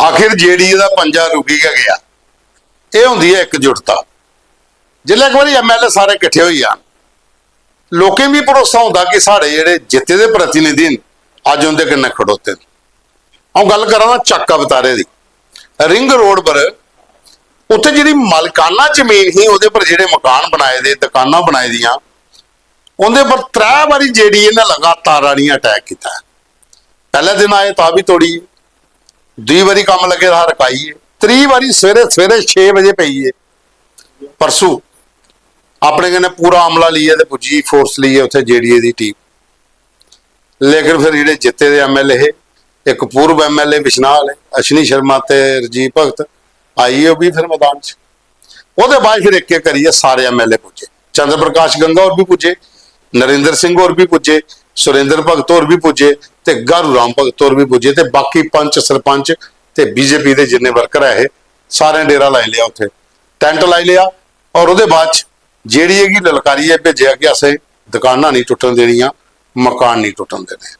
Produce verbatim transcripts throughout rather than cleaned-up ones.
आखिर जेडीए दा पंजा रुकी गै गेआ। एह् होंदी ऐ इकजुटता। जिसलै इक बारी एमएलए सारे किट्ठे होई जान, लोकें गी बी भरोसा होंदा कि साढ़े जेह्ड़े जित्ते दे प्रतिनिधि न, अज्ज उं'दे कन्नै खड़ोते न। अ'ऊं गल्ल करा ना चक्का बतारे दी, रिंग रोड पर उत्थै जेह्ड़ी मालकाना जमीन ही, ओह्दे पर जेह्ड़े मकान बनाए दे, दुकानां बनाई दियां, उं'दे पर त्रै बारी जेडीए ने लगातार आनियै अटैक कीता। पैह्ले दिन आए तां बी तोड़ी, दूई बारी कम्म लग्गे दा हा, रकाई गे। त्री बारी सवेरे सवेरे छे बजे पेई गे। परसू अपने कन्नै पूरा अमला लेइयै ते पुज्जी, फोर्स लेइयै उत्थै जेडीए दी टीम। लेकिन फिर जेह्ड़े जित्ते दे एमएलए हे, इक पूर्व एमएलए बिश्नाह आह्ले अश्विनी शर्मा ते राजीव भगत, आई गे ओह् बी फिर मैदान च। ओह्दे बाद फिर इक इक करियै सारे एमएलए पुज्जे। चंद्र प्रकाश गंगा होर बी पुज्जे, नरेंद्र सिंह होर बी पुज्जे, सुरेंद्र भगत होर बी पुज्जे ते गारू राम भगत होर बी पुज्जे ते बाकी पंच, सरपंच ते बीजेपी दे जिन्ने वर्कर ऐ हे, सारें डेरा लाई लेआ उत्थै, टैंट लाई लेआ। और ओह्दे बाद च जेडीए गी ललकारियै भेजेआ कि असें दुकानां नेईं टुट्टन देनियां, मकान नेईं टुट्टन देने।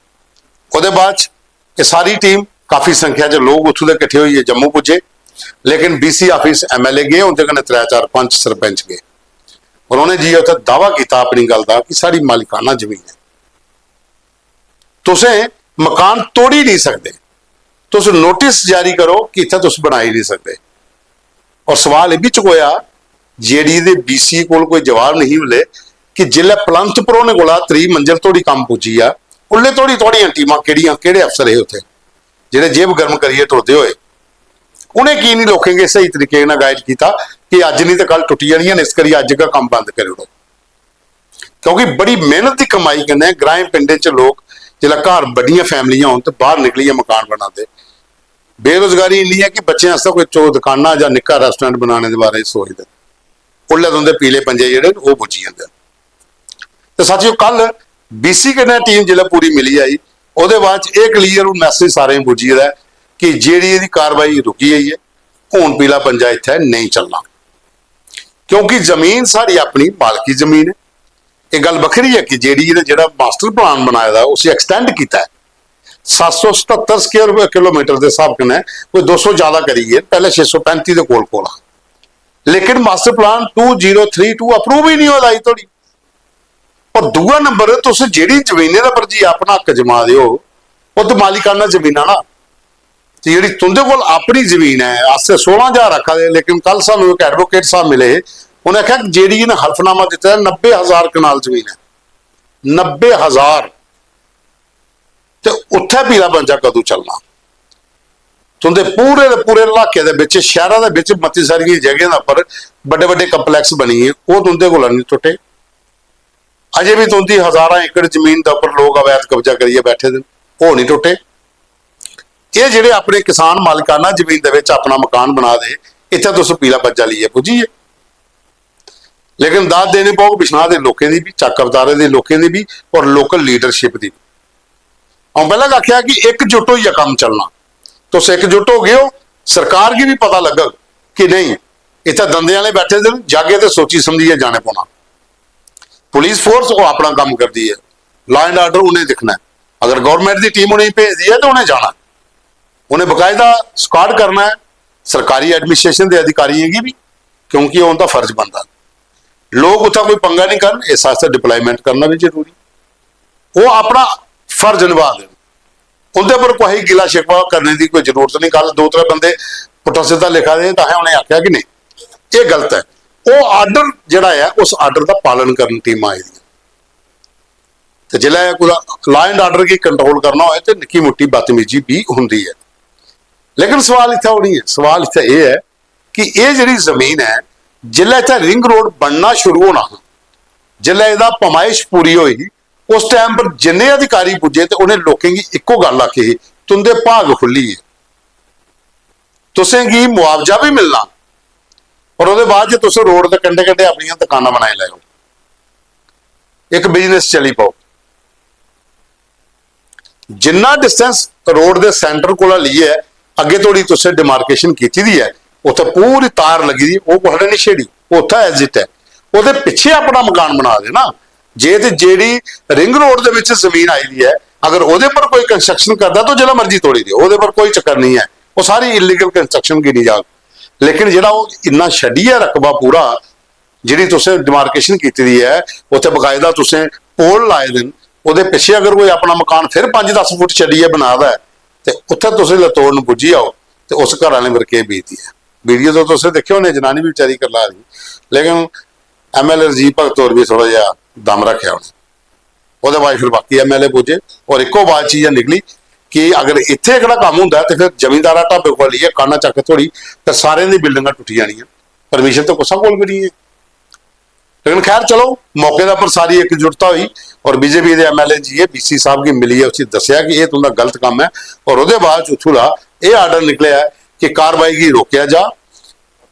ओह्दे बाद च एह् सारी टीम, काफी संख्या च लोक उत्थूं दे किट्ठे होइयै जम्मू पुज्जे, लेकिन बीसी आफिस एमएलए गे, उं'दे कन्नै त्रै चार पंच सरपंच गे। और उ'नें जाइयै उत्थै दावा कीता अपनी गल्ल दा कि साढ़ी मालिकाना जमीन ऐ, तुसें मकान तोड़ी नहीं सकदे, तुस नोटिस जारी करो कि इत्थै तुस बनाई नहीं सकदे। और सवाल एह् बी चुकोया, जेडी दे बीसी कोल कोई जवाब नहीं मिले कि जिसलै प्लंथ भरोने कोला त्री मंजिल धोड़ी कम्म पुज्जी गेआ, उल्ले धोड़ी थुआड़ियां टीमां केह्ड़ियां, केह्ड़े अफसर हे उत्थै जेह्ड़े जेब गर्म करियै टुरदे होए? उ'नें की निं लोकें गी स्हेई तरीके कन्नै गाइड कीता कि अज्ज निं ते कल टुट्टी जानियां न, इस करियै अज्ज गै कम्म बंद करी ओड़ो? क्योंकि बड़ी मेहनत दी कमाई कन्नै ग्राएं पिंडें च लोक जिसलै घर बड्डियां फैमिलियां होन ते बाहर निकलियै मकान बनांदे। बेरोजगारी इन्नी ऐ कि बच्चें आस्तै कोई चो दुकानां जां निक्का रेस्टोरेंट बनाने दे बारे च सोचदे न, उसलै तुंदे पीले पंजे जेह्ड़े न ओह् बुज्झी जंदे न। ते साथियो, कल बीसी कन्नै टीम जिसलै पूरी मिली आई, ओह्दे बाद च एह् क्लियर हून मैसेज सारें गी पुज्जी गेदा ऐ कि जेडी दी कार्रवाई रुकी गेई ऐ, हून पीला पंजा इत्थै नेईं चलना, क्योंकि जमीन साढ़ी अपनी मालकी जमीन ऐ। एह् गल्ल बक्खरी ऐ कि जेडी ने जेह्ड़ा मास्टर प्लान बनाए दा, उसी एक्सटेंड कीता ऐ, सत्त सौ सतहत्तर स्क्वेयर किलोमीटर दे स्हाब कन्नै कोई दो सौ ज्यादा करी गे, पैह्ले छे सौ पैंती दे कोल कोल हा, लेकिन master plan two zero three two approve ही नहीं होए दा अजें धोड़ी। और दूआ नंबर, तुस जेह्ड़ी जमीनें दे पर जी अपना हक जमा दे ओ, ओह् ते मालिकाना जमीनां ना। ते जेह्ड़ी तुं'दे कोल अपनी जमीन ऐ, अस ते सोलां ज्हार आखा दे, लेकिन कल सानूं इक एडवोकेट साहब मिले हे, उ'नें आखेआ कि जेह्ड़ी इ'नें हल्फनामा दित्ते दा, नब्बे हजार कनाल जमीन ऐ, नब्बे हजार। ते उत्थै पीला पंजा कदूं चलना? तुं'दे पूरे दे पूरे इलाके दे बिच, शैह्रा दे बिच मती सारियें जगहें दे उप्पर बड्डे बड्डे कंपलैक्स बनी गे, ओह् तुं'दे कोला निं टुट्टे। अजें बी तुं'दी हजारां एकड़ जमीन दे उप्पर लोक अवैध कब्जा करियै बैठे दे न, ओह् निं टुट्टे। एह् जेह्ड़े अपने किसान मालकाना जमीन दे बिच अपना मकान बना दे, इत्थै तुस पीला पंजा लेइयै पुज्जी गे। लेकिन दाद देनी पौग बिश्नाह दे लोकें दी बी, चक्क अवतारें दे लोकें दी बी और लोकल लीडरशिप दी बी। अ'ऊं पैह्लें गै आखेआ कि इकजुट होइयै कम्म चलना। तुस इकजुट हो गए ओ, सरकार गी बी पता लग्गग कि नेईं, इत्थै दंदे आह्ले बैठे दे न, जागे ते सोची समझियै जाने पौना। पुलिस फोर्स ओह् अपना कम्म करदी ऐ, लॉ एंड आर्डर उ'नें दिक्खना ऐ। अगर गवर्नमेंट दी टीम उ'नेंगी भेजदी ऐ ते उ'नें जाना, उ'नें बकायदा स्क्वाड करना ऐ सरकारी एडमिनिस्ट्रेशन दे अधिकारियें गी बी, क्योंकि ओह् उं'दा फर्ज बनदा। लोक उत्थै कोई पंगा निं करन, इस आस्तै डिप्लॉयमेंट करना बी जरूरी। ओह् अपना फर्ज नभा दे न, उं'दे पर कुसै गी गिला शिकवा करने दी कोई जरूरत निं। कल दो त्रै बंदे पुट्ठा सिद्धा लिखा दे हे, तां असें उ'नेंगी आखेआ कि नेईं, एह् गलत ऐ। ओह् आर्डर जेह्ड़ा ऐ, उस आर्डर दा पालन करन टीमां आई दियां। ते जिसलै कुतै लॉ एंड आर्डर गी कंट्रोल करना होए ते निक्की मुट्टी बदतमीजी बी होंदी ऐ। लेकिन सवाल इत्थै ओह् निं ऐ, सवाल इत्थै एह् ऐ कि एह् जेह्ड़ी जमीन ऐ, जिसलै इत्थै रिंग रोड बनना शुरू होना हा, जिसलै एह्दा पमाइश पूरी होई, उस टाइम पर जिन्ने अधिकारी पुज्जे ते उ'नें लोकें गी इक्को गल्ल आखी ही, "तुं'दे भाग खु'ल्ली गे, तुसें गी मुआवजा बी मिलना, और ओह्दे बाद जे तुस रोड दे कंढे कंढे अपनियां दकानां बनाई लैओ, इक बिजनेस चली पाओ।" जिन्ना डिस्टेंस रोड दे सेंटर कोला लेइयै अग्गें धोड़ी तुसें डिमार्केशन कीती दी ऐ, उत्थै पूरी तार लग्गी दी, ओह् कुसै ने निं छेड़ी, ओह् उत्थै एज इट ऐ। ओह्दे पिच्छे अपना मकान बना दे ना। जे ते जेह्ड़ी रिंग रोड दे बिच जमीन आई दी ऐ, अगर ओह्दे पर कोई कंस्ट्रक्शन करदा, तो जिसलै मर्जी तोड़ी देओ, ओह्दे पर कोई चक्कर निं ऐ। ओह् सारी इलीगल कंस्ट्रक्शन गिनी जाग। लेकिन जेह्ड़ा ओह् इन्ना छड्डियै रकबा पूरा, जेह्ड़ी तुसें डिमार्केशन कीती दी ऐ, उत्थै बकायदा तुसें पोल लाए दे न, ओह्दे पिच्छे अगर कोई अपना मकान फिर पंज दस फुट छड्डियै बना दा ऐ, ते उत्थै तुस जिसलै तोड़न पुज्जी जाओ, ते उस घर आह्ले पर केह् बीतदी ऐ? वीडियो तो तुसें दिक्खे होने, जनानी बी बेचारी करला दी। लेकिन एमएलए राजीव भगत होर बी थोह्ड़ा जेहा दम रक्खेआ उ'नें। ओह्दे बाद फिर बाकी एमएलए पुज्जे, और इक्को बात चीज निकली कि अगर इत्थै एह्कड़ा कम्म होंदा ऐ, ते फिर जमींदारा ढाबे कोला लेइयै काना चक्क धोड़ी ते सारें दी बिल्डिंगां टुट्टी जानियां। परमिशन ते कुसै कोल बी नहीं है। लेकिन खैर, चलो, मौके दे उप्पर सारी इकजुटता होई और बीजेपी दे एमएलए जी ए बीसी साहब गी मिलियै उसी दस्सेआ कि एह् तुं'दा गलत कम्म ऐ, और ओह्दे बाद च उत्थूं दा एह् आर्डर निकलेआ ऐ कि कार्रवाई गी रोकेआ जा।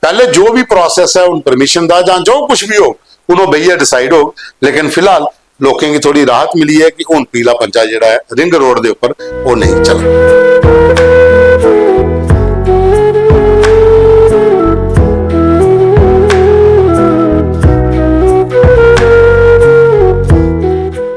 पैह्ले जो बी प्रोसेस ऐ हून परमिशन दा जां जो कुछ बी होग, हून ओह् बेहियै डिसाइड होग। लेकिन फिलहाल लोकें गी थोह्ड़ी राहत मिली ऐ कि हून पीला पंजा जेह्ड़ा ऐ रिंग रोड दे उप्पर, ओह् नेईं चलग।